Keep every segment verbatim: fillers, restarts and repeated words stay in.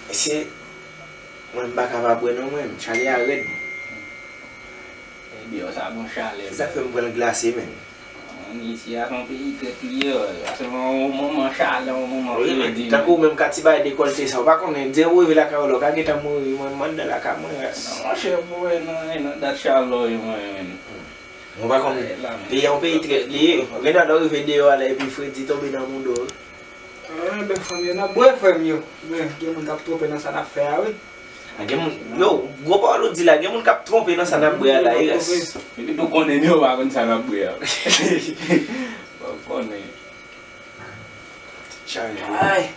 Mesye, mwen m pa ka pa bwè non mwen, chalè a rèd. Deyò sa gon chalè. Se sa k fè m pran l glase menm. Isi a se yon peyi trèt li ye, se yon moman chalè, yon moman fredi. Tankou ou menm ka ti bay dekòlte sa, ou pa konnen, di ou rive lakay ou la, ou ka gentan mouri, mwen m anndan lakay mwen ras. Monchè, pou wè nan, nan dat chalè w ye mwen menm. Ou pa konnen, peyi a yon peyi trèt li ye. Ou gen dwa lè w rive deyò a la epi fredi tonbe nan mouda w. Enben fanmi yo, n ap bwè frè m yo. Men, gen moun k ap twonpe nan sa n ap fè a wi. A gen moun, yo, gwo pawòl ou di la, gen moun k ap twonpe nan sa n ap bwè a la, wi ras. Epi nou konnen yo pa konn sa n ap bwè a. Ou konnen. Ay.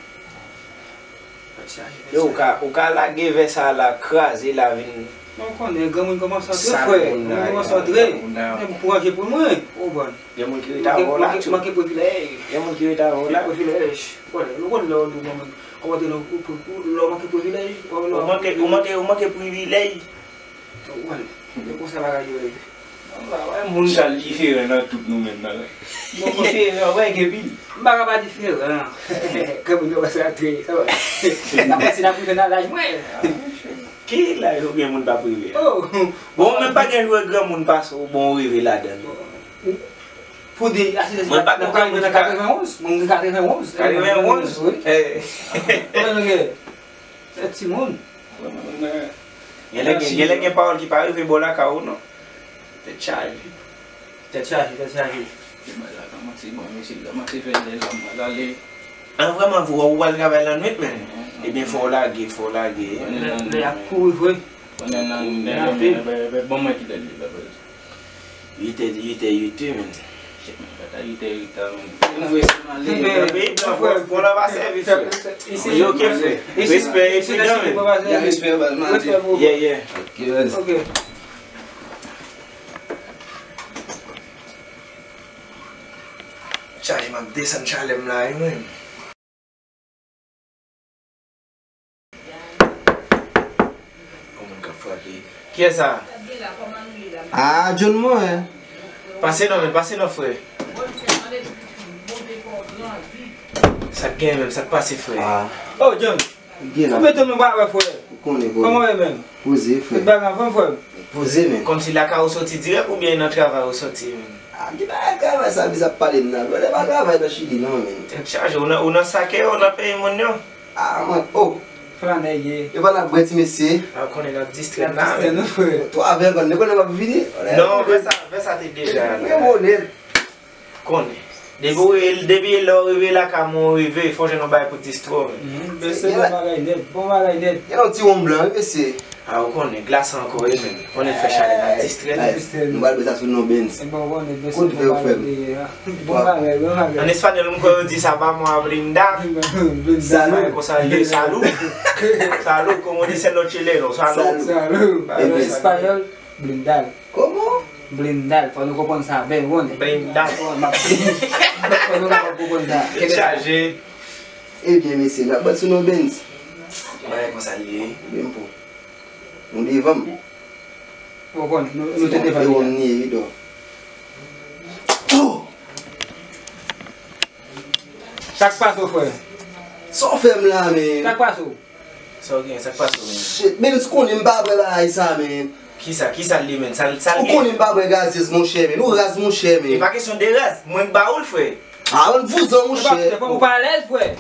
Yo, ou ka, ou ka lage vè sa la, kraze la vin. Men ou konnen, granmoun kòmanse antre frè. Granmoun kòmanse antre. Men m kouraje pou mwen, ou konprann. Gen moun ki rete avè w la tou. Manke privilèj. Gen moun ki rete avè w la. Privilèj. Ou konnen, nou konn lè w di granmoun. Ou antre nan, lè w manke privilèj. Ou manke, ou manke, ou manke privilèj. Ou konnen, se konsa bagay yo ye. Moun sa l diferan nan tout nou menm nan. Bon, diferan, wè ke pi. M pa ka pa diferan. Granmoun yo pa sa trè, sa va. N ap pase n ap rive nan laj mwen. Ki laj ou gen moun pa prive? Bon, ou menm pa gen jwe granmoun pase w, bon, ou rive ladan l. Pou di, asitans mwen pa gen, mwen gen katrevenonz, mwen gen katrevenonz. Katrevenonz? Wi. Mwen gen timoun. Genlè gen, genlè gen pawòl ki pa rive bò lakay ou non. Tèt chaje. Tèt chaje, tèt chaje. An vrèman vre, ou pral travay lannwit men. Ebyen fò w lage, fò w lage. Lè ap kouri vre. Konnen nan, nan, nan, nan, ban mwen ki lè li la. Uitè, uitè, uitè, men. Shit, men, bata uitè, uitè, men. Nan peyi blan, fò, fò la pa sèvi, frè. Yo, ok, frè. Respè, epi, men. Respè, bal, man. Yeah, yeah. Ok, vas-y. Ok. Chaje m ap desann chalè m la, wi, men. Yon moun k ap frape. Kiyès sa? Ah, John mwen. Pase non, men, pase non, frè. Sa k genyen menm, sa k pase, frè? Ah, Oh, John, gen ou la. mete nou pa wè, frè. Ou konnen, Kòman bro. Ou ye menm? Poze, Tout frè. bagay anfòm, frè. Poze, men. Kòmsi lakay ou soti dirèk oubyen nan travay ou soti menm? Ah, ki bagay travay sa, bizap pale m nan. Lè pa travay nan Chili, non, men. Tèt chaje, ou nan, ou nan sake, ou nan peyi moun yo? Ah, mwen, oh. Flanè ye. Yo pa nan bwè ti mesye. A konnen n ap distrè N ap distrè nou, frè. Twa vè gòn, nou konnen m ap vini. Non, vè sa, vè sa te deja la. Mwen bonè. Konnen. Depi w, depi lè w rive lakay mwen, w rive, fò jwenn yon bagay pou distrè w, men. Bese bon bagay nèt, bon bagay nèt. Gen yon ti wonm blan, wi, mesye. A ou konnen, glase ankò wi menm. Konnen l fè chalè la distrè nou. Nou pral bwè sa sou non Benz. Kot vè w frè m? Bon bagay, bon bagay. An espanyòl m kwè yo di sa pa mwa blinda. Sa bagay konsa l ye, salou. Salou, como dicen los chilenos, salou. Salou. An espanyòl, blindal. Koman? Blindal, fò nou konprann sa byen, ou konnen. Blindal. Fò nou kapab konprann sa. Tèt chaje. Ebyen mesye, n ap bat sou non Benz. Bagay konsa l ye. Ebyen m pran. Nou devan m. Ou konnen, nou te devan li. Sa k pase w, frè? Sa w fè m la, men? Sa k pase w? Sa w gen? Sa k pase w, men? Shit, men ou konnen m pa bwè bagay sa, men. Kisa, kisa l ye, men? Sa, sa l gen? Ou konnen m pa bwè gazyèz, monchè, men. Ou raz, monchè, men. E pa kesyon de raz. Mwen k ba ou l, frè. Ah, ann vouzan, monchè. Ou pa alèz, frè.